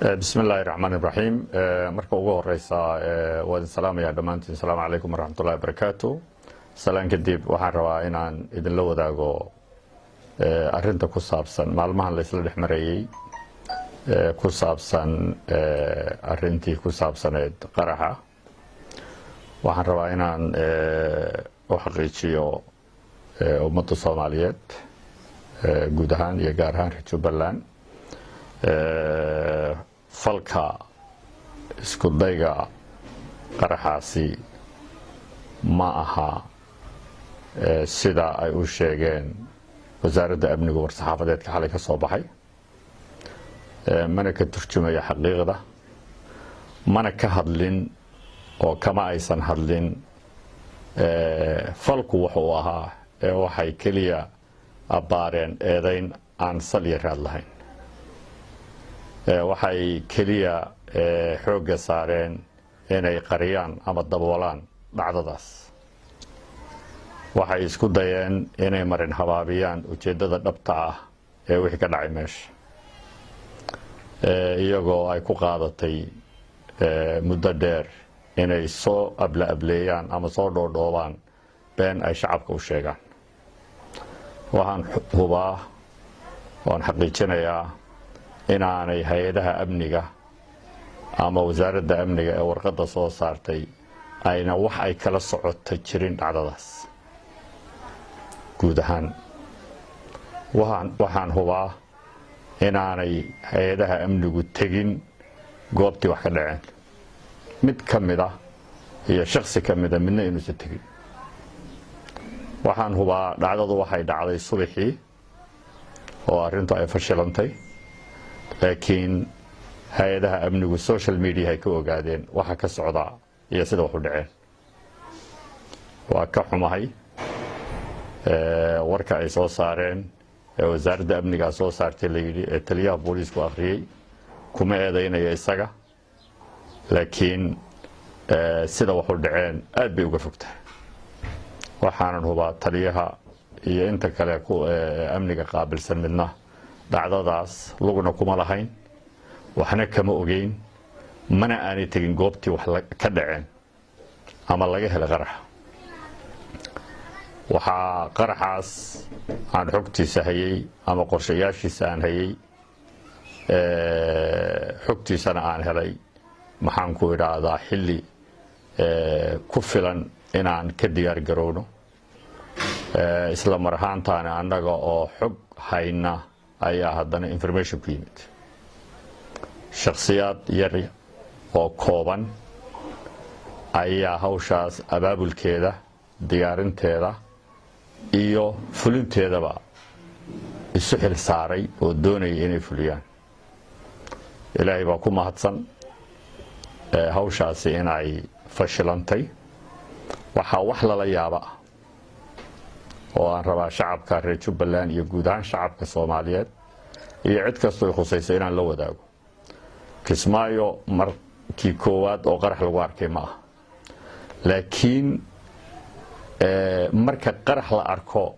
Bismi illaahi raxmaan iraxiim. Marka ugu horeysa waa idin salaamayaa dhammaantiin. Asalaamu calaykum waraxmatullahi wabarakaatu. Salaan kadib, waxaan rabaa inaan idinla wadaago arinta ku saabsan maalmahan laysla dhex marayey, ku saabsan arintii ku saabsaneed qaraxa. Waxaan rabaa inaan u xaqiijiyo ummadda Soomaaliyeed guud ahaan iyo gaar ahaan reer Jubbaland, falka isku dayga qaraxaasi ma aha sida ay u sheegeen Wasaaradda Amniga war-saxaafadeedka xalay ka soo baxay, mana ka turjumaya xaqiiqda, mana ka hadlin oo kama aysan hadlin falku wuxuu ahaa ee waxay keliya abbaareen eedayn aan sal iyo raad lahayn. Waxay keliya xoogga saareen inay qariyaan ama daboolaan dhacdadaas. Waxay isku dayeen inay marin habaabiyaan ujeeddada dhabta ah ee wixii ka dhacay meesha, iyagoo ay ku qaadatay muddo dheer inay soo abla ableeyaan ama soo dhoodhoobaan been ay shacabka u sheegaan. Waxaan hubaa oon xaqiijinayaa inaanay hay-adaha amniga ama Wasaaradda Amniga ee warqadda soo saartay ayna wax ay kala socota jirin dhacdadaas guud ahaan. Waxaan hubaa inaanay hay-adaha amnigu tegin goobtii wax ka dhaceen, mid ka mid ah iyo shaksi ka mida midna inuusan tegin. Waxaan hubaa dhacdadu waxay dhacday subaxii oo arrintu ay fashilantay, laakiin hay-adaha amnigu social media ay ka ogaadeen waxa ka socda iyo sida wax u dhaceen. Waa ka xumahay warka ay soo saareen ee Wasaaradda Amnigaa soo saartay la yidhi ee taliyaha booliisku akhriyey. Kuma eedaynaya isaga, laakiin sida wax u dhaceen aad bay uga fogtahay. Waxaanan hubaa taliyaha iyo inta kale amniga qaabilsan midna dhacdadaas lugna kuma lahayn, waxna kama ogeyn, mana aanay tegin goobtii wax ka dhaceen ama laga helay qaraxa. Waxaa qaraxaas aan xogtiisa hayay ama qorshayaashiisa aan hayay, xogtiisana aan helay, maxaan ku idhaahdaa, xilli ku filan inaan ka diyaar garowno. Isla mar ahaantaana annaga oo xog hayna ayaa haddana information ku yimid. Shakhsiyaad yar oo kooban ayaa hawshaas abaabulkeeda, diyaarinteeda iyo fulinteedaba isu xil saaray oo doonaya inay fuliyaan. Ilaahay baa ku mahadsan hawshaasi inay fashilantay. Waxaa wax lala yaaba ah oo aan rabaa shacabka reer Jubbaland iyo guud ahaan shacabka Soomaaliyeed iyo cid kastoo ay khusaysa inaan la wadaago: Kismaayo markii koowaad oo qarax lagu arkay ma aha, laakiin marka qarax la arko,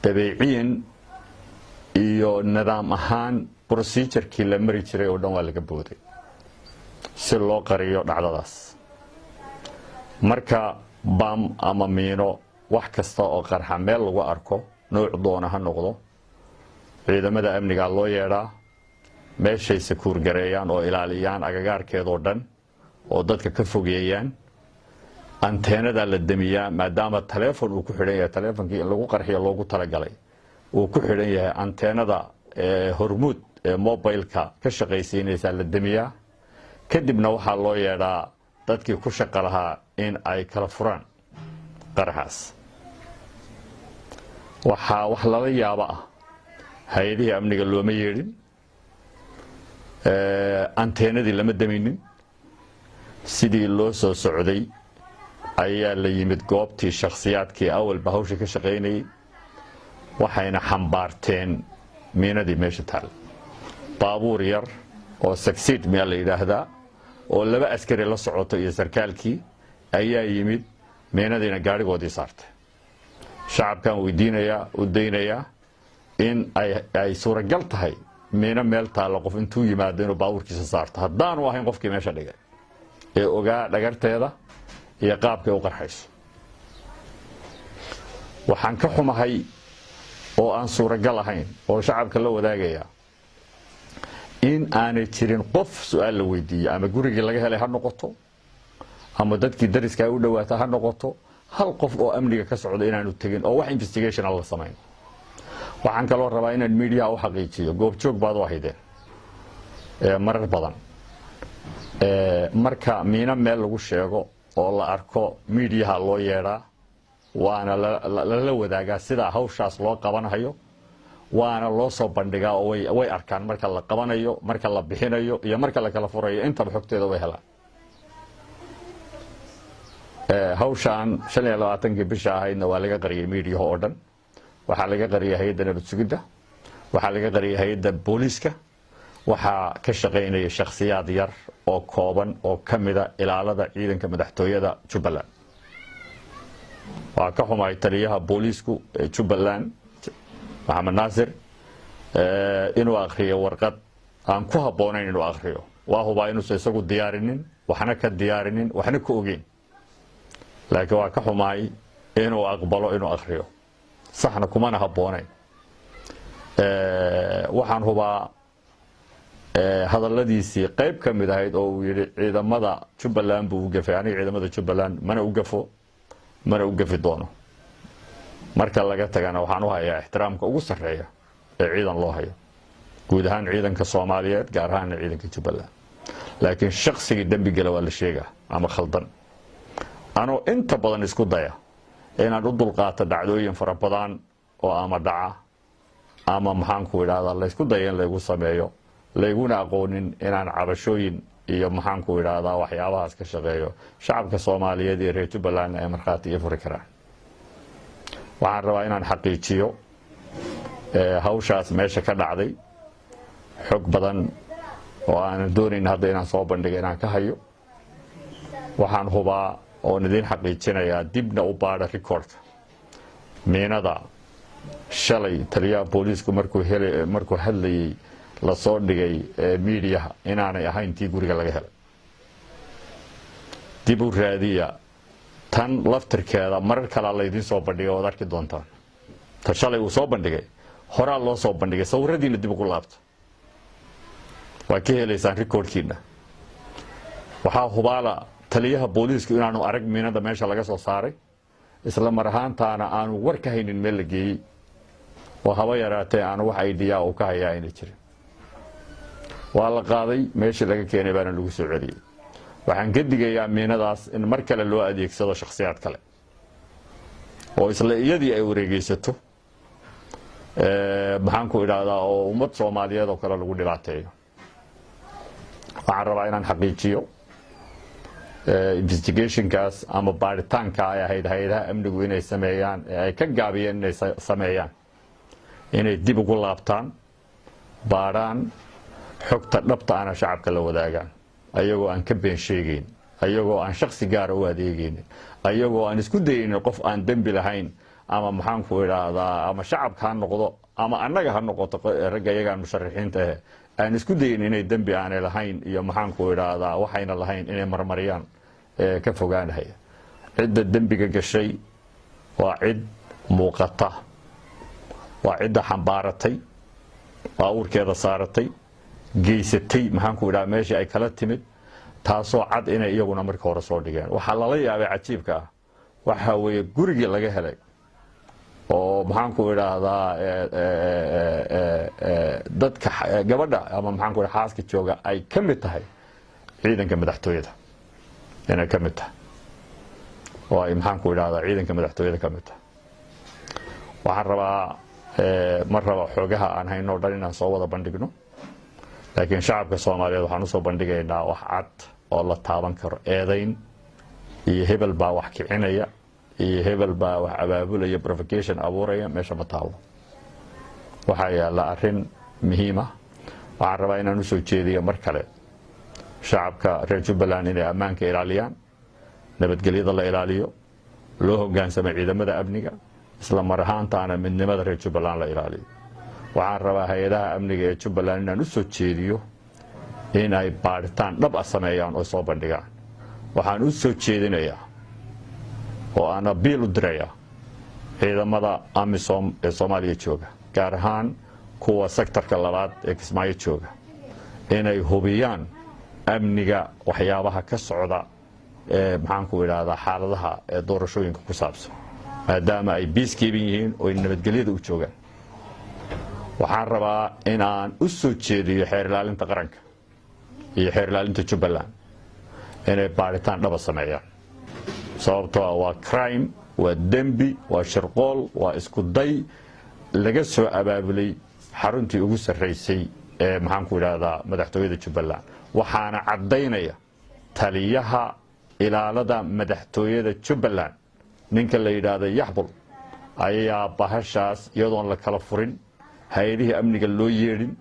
dabeeciyan iyo nidaam ahaan procedure-kii la mari jiray oo dhan waa laga booday si loo qariyo dhacdadaas. Marka bam ama miino, wax kasta oo qarxa meel lagu arko, nooc doona ha noqdo, ciidamada amnigaa loo yeedhaa, meeshay secure gareeyaan oo ilaaliyaan agagaarkeedoo dhan oo dadka ka fogeeyaan. Anteenadaa la demiyaa, maadaama taleefon uu ku xidhan yahay, taleefonkii in lagu qarxiyo loogu talagalay uu ku xidhan yahay. Anteenada Hormuud ee mobilka ka shaqaysiinaysaa la demiyaa. Kadibna waxaa loo yeedhaa dadkii ku shaqo lahaa in ay kala furaan qaraxaas. Waxaa wax lala yaabo ah, hay-adihii amniga looma yeedhin, anteenadii lama deminin. Sidii loo soo socday ayaa la yimid goobtii shakhsiyaadkii awalba hawsha ka shaqaynayay, waxayna xambaarteen miinadii meesha taal. Baabuur yar oo succeed miyaa la yidhaahdaa oo laba askari la socoto iyo sarkaalkii ayaa yimid, miinadiina gaadhigoodii saartay. Shacabkaan weydiinayaa, u daynayaa in ay suuragal tahay Miino meel taalla qof intuu yimaado inuu baabuurkiisa saarto, haddaanu ahayn qofkii meesha dhigay ee ogaa dhagarteeda iyo qaabkay u qarxayso. Waxaan ka xumahay oo aan suuragal ahayn oo shacabka la wadaagayaa in aanay jirin qof su-aal la weydiiyey, ama gurigii laga helay ha noqoto ama dadkii dariska ay u dhawaata ha noqoto, hal qof oo amniga ka socda inaanu tegin oo wax investigation la samayn. Waxaan kaloo rabaa inaan miidiyaha u xaqiijiyo, goobjoog baad u ahaydeen marar badan marka miino meel lagu sheego oo la arko, miidiyaha loo yeedhaa, waana lala wadaagaa sida hawshaas loo qabanayo, waana loo soo bandhigaa oo way arkaan marka la qabanayo, marka la bixinayo iyo marka la kala furayo, intaba xogteeda way helaan. Hawshaan 25-kii bisha ahaydna waa laga qariyay miidiyaha oo dhan. Waxaa laga qariyay hay-adda nabad sugidda, waxaa laga qariyay hay-adda booliiska. Waxaa ka shaqaynaya shakhsiyaad yar oo kooban oo ka mida ilaalada ciidanka madaxtooyada Jubbaland. Waa ka xumahay taliyaha booliisku ee Jubbaland, Maxamed Naasir, inuu akriyo warqad aan ku habboonayn inuu akriyo. Waa hubaa inuusan isagu diyaarinin, waxna ka diyaarinin, waxna ka ogeyn, laakiin waa ka xumahay inuu aqbalo inuu akriyo, saxna kumana habboonayn. Waxaan hubaa hadalladiisii qayb ka mid ahayd oo uu yidhi ciidamada Jubbaland buu u gafay. Aniga ciidamada Jubbaland mana u gafo, mana u gafi doono. Marka laga tagana, waxaan u hayaa ixtiraamka ugu sarreeya ee ciidan loo hayo, guud ahaan ciidanka Soomaaliyeed, gaar ahaana ciidanka Jubbaland. Laakiin shaqsigii dembigala waa la sheegaa ama khaldan. Anoo inta badan isku daya inaan u dulqaato dhacdooyin fara badan oo ama dhaca ama, maxaanku idhahdaa, laysku daya in laygu sameeyo, layguna aqoonin inaan cabashooyin iyo, maxaanku idhaahdaa, waxyaabahaas ka shaqeeyo, shacabka Soomaaliyeed iyo reer Jubbalandna ay markhaati iyo furi karaan. Waxaan rabaa inaan xaqiijiyo hawshaas meesha ka dhacday. Xog badan oo aanan doonayn hadda inaan soo bandhiga inaan ka hayo. Waxaan hubaa oon idiin xaqiijinayaa, dibna u baadha recordka, miinada shalay taliyaha booliisku markuu hadlayey lasoo dhigay miidiyaha inaanay ahayn tii guriga laga helay. Dib u raadiya tan laftirkeeda. Marar kalea laydiin soo bandhigay oad arki doontaan. Ta shalay uu soo bandhigay horaa loo soo bandhigay. Sawiradiina dib ugu laabta, waa ka helaysaan recordkiina. Waxaa hubaala taliyaha booliisku inaanu arag miinada meesha laga soo saaray, isla mar ahaantaana aanu war ka haynin meel la geeyey, oo haba yaraatee aanu wax idea uu ka hayaa ayna jirin. Waa la qaaday, meeshii laga keenay baana lagu soo celiyey. Waxaan ka digayaa miinadaas in mar kale loo adeegsado shakhsiyaad kale oo isla iyadii ay wareegeysato, maxaan ku idhaahdaa, oo ummad Soomaaliyeed oo kale lagu dhibaateeyo. Waxaan rabaa inaan xaqiijiyo investigationkaas ama baaritaanka ay ahayd hay-adaha amnigu inay sameeyaan ee ay ka gaabiyeen inay sameeyaan, inay dib ugu laabtaan, baadhaan, xogta dhabta ana shacabka la wadaagaan, ayagoo aan ka been sheegayn, ayagoo aan shaksi gaara u adeegaynin, ayagoo aan isku dayaynin qof aan dembi lahayn ama, maxaanku idhaahdaa, ama shacabka ha noqdo ama annaga ha noqoto, ragga iyagaan musharaxiinta ahe, aan isku dayin inay dembi aanay lahayn iyo, maxaanku idhaahdaa, waxayna lahayn inay marmariyaan ka fogaanahaya. Cidda dembiga gashay waa cid muuqata, waa cidda xambaaratay, baabuurkeeda saaratay, geysatay, maxaanku idhaha, meeshii ay kala timid, taasoo cad inay iyaguna markii hore soo dhigeen. Waxaa lala yaabay cajiibka ah waxa weeye gurigii laga helay oo, maxaanku idhaahdaa, dadka gabadha ama, maxaanku idhaha, xaaska jooga ay ka mid tahay ciidanka madaxtooyada, inay ka mid tahay oo ay, maxaanku idhahdaa, ciidanka madaxtooyada ka mid tahay. Waxaan rabaa, ma raba xoogaha aan hayno o dhan inaan soo wada bandhigno, laakiin shacabka Soomaaliyeed waxaan usoo bandhigaynaa wax cad oo la taaban karo. Eedayn iyo hebel baa wax kicinaya iyo hebel baa wax abaabulaya, provocation abuuraya, meesha ma taalo. Waxaa yaalla arrin muhiima. Waxaan rabaa inaan usoo jeediyo mar kale shacabka reer Jubbaland inay ammaanka ilaaliyaan, nabadgelyada la ilaaliyo, loo hogaansamo ciidamada amniga, isla mar ahaantaana midnimada reer Jubbaland la ilaaliyo. Waxaan rabaa hay-adaha amniga ee Jubbaland inaan u soo jeediyo in ay baadhitaan dhab ah sameeyaan oo soo bandhigaan. Waxaan u soo jeedinayaa oo aan abiil u dirayaa ciidamada AMISOM ee Soomaaliya jooga, gaar ahaan kuwa sectorka labaad ee Kismaayo jooga, inay hubiyaan amniga waxyaabaha ka socda ee, maxaanku idhaahdaa, xaaladaha ee doorashooyinka ku saabsan, maadaama ay peacekeeping yihiin oo ay nabadgelyada u joogaan. Waxaan rabaa in aan u soo jeediyo xeer ilaalinta qaranka iyo xeer ilaalinta Jubbaland inay baadhitaan dhaba sameeyaan, sababtoo ah waa crime, waa dembi, waa shirqool, waa isku day laga soo abaabulay xaruntii ugu sarraysay ee, maxaanku idhaahdaa, madaxtooyada Jubbaland. Waxaana caddaynaya taliyaha ilaalada madaxtooyada Jubbaland, ninka la yidhaahda Yaxbul, ayaa bahashaas iyadoon la kala furin, hay-adihii amniga loo yeedhin,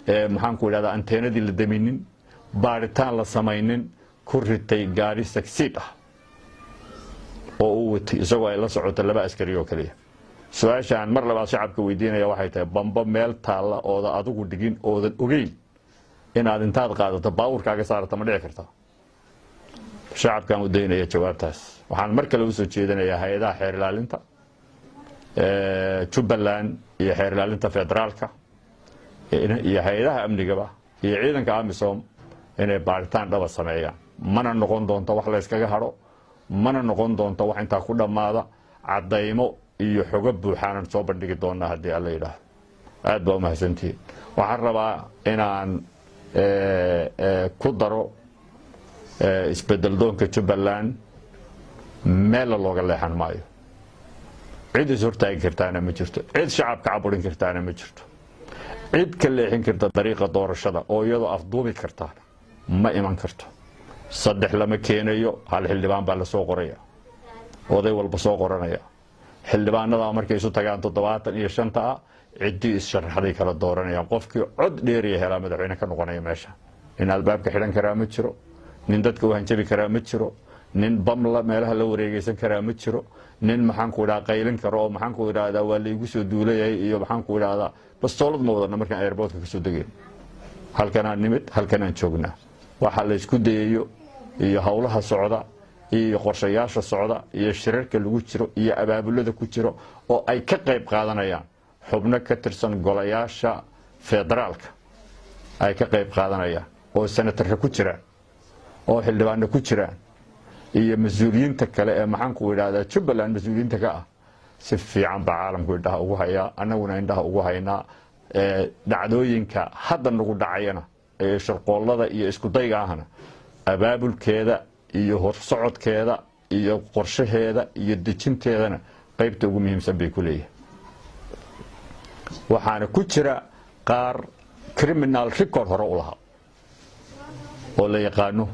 ee, maxaanku idhahdaa, anteenadii la daminin, baadhitaan la samaynin, ku ritay gaari sagsiid ah oo uu watay, isagoo ay la socoto laba askari oo kaliya. Su-aasha aan mar labaad shacabka weydiinaya waxay tahay: bambo meel taalla ooda adigu dhigin oodan ogeyn inaad intaad qaadato baabuurkaaga saarata, ma dhici kartaa? Shacabkaan u daynaya jawaabtaas. Waxaan mar kale usoo jeedinayaa hay-adaha xeer ilaalinta Jubbaland iyo xeer ilaalinta federaalka iyo hay-adaha amnigaba iyo ciidanka AMISOM inay baadhitaan dhaba sameeyaan. Mana noqon doonto wax layskaga hadho, mana noqon doonto wax intaa ku dhammaada. Caddaymo iyo xogo buuxaanan soo bandhigi doonaa haddii Alla yidhaahdo. Aad baa umahadsantihiin. Waxaan rabaa inaan ku daro: isbedel doonka Jubbaland meella looga leexan maayo. Cid is hortaagi kartaana ma jirto, cid shacabka caburin kartaana ma jirto, cid ka leexin karta dariiqa doorashada oo iyadoo afduubi karta ma iman karto. Saddex lama keenayo, hal xildhibaan baa lasoo qoraya, oday walba soo qoranaya. Xildhibaanada markay isu tagaan 75-ta ah, ciddii is-sharaxday kala dooranayaan. Qofkii cod dheeriya helaa madaxweyne ka noqonaya meesha. Nin albaabka xidhan karaa ma jiro, nin dadka u hanjabi karaa ma jiro, nin bamla meelaha la wareegeysan karaa ma jiro, nin, maxaanku idhaha, qaylin karo oo, maxaanku idhahdaa, waa laygu soo duulayay iyo, maxaanku idhahdaa, bastoolad ma wadana. Markaan airportka kasoo degayn, halkanaan nimid, halkanaan joognaa. Waxa la isku dayayo iyo howlaha socda iyo qorshayaasha socda iyo shirarka lagu jiro iyo abaabulada ku jiro oo ay ka qayb qaadanayaan xubno ka tirsan golayaasha federaalka, ay ka qayb qaadanayaan oo senatarka ku jiraan oo xildhibaano ku jiraan iyo mas-uuliyiinta kale ee, maxaanku idhahdaa, Jubbaland mas-uuliyiinta ka ah, si fiican baa caalamku indhaha ugu hayaa, annaguna indhaha ugu haynaa. Dhacdooyinka hadda nagu dhacayana ee shirqoollada iyo iskudayga ahna, abaabulkeeda iyo horsocodkeeda iyo qorshaheeda iyo dejinteedana qaybta ugu muhiimsan bay ku leeyihin. Waxaana ku jira qaar criminal record hore u lahaa oo la yaqaano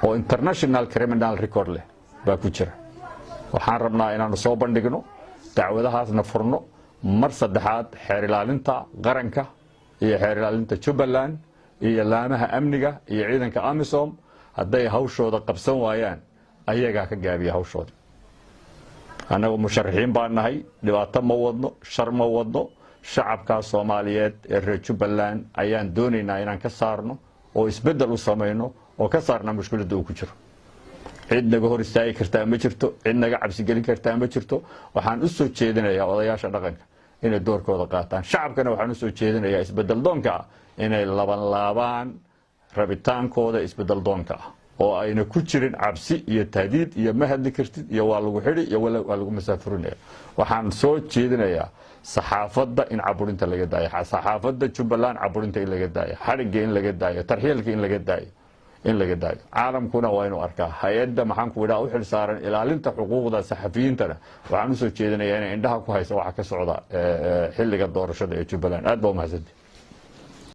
oo international criminal record leh baa ku jira. Waxaan rabnaa inaanu soo bandhigno, dacwadahaasna furno. Mar saddexaad, xeer ilaalinta qaranka iyo xeer ilaalinta Jubbaland iyo laamaha amniga iyo ciidanka AMISOM hadday hawshooda qabsan waayaan, ayagaa ka gaabiya hawshooda. Annagu musharaxiin baan nahay, dhibaato ma wadno, shar ma wadno. Shacabkaa Soomaaliyeed ee reer Jubbaland ayaan doonaynaa inaan ka saarno oo isbeddel u samayno oo ka saarna mushkiladda uu ku jiro. Cid naga hor istaagi kartaa ma jirto, cid naga cabsigelin kartaa ma jirto. Waxaan u soo jeedinayaa odayaasha dhaqanka inay doorkooda qaataan. Shacabkana waxaan usoo jeedinayaa isbedel doonka ah inay labanlaabaan rabitaankooda isbedel doonka ah, oo ayna ku jirin cabsi iyo tahdiid iyo ma hadli kartid iyo waa lagu xidhi iyo waa lagu masaafurinaya. Waxaan soo jeedinayaa saxaafadda in caburinta laga daayo, saxaafadda Jubbaland caburinta in laga daayo, xadhigga in laga daayo, tarxiilka in laga daayo. Caalamkuna waa inuu arkaa. Hay-adda, maxaanku idhaha, u xil saaran ilaalinta xuquuqda saxafiyiintana waxaan usoo jeedinayaa inay indhaha ku haysa waxa ka socda xilliga doorashada ee Jubbaland. Aad baa umahadsanti.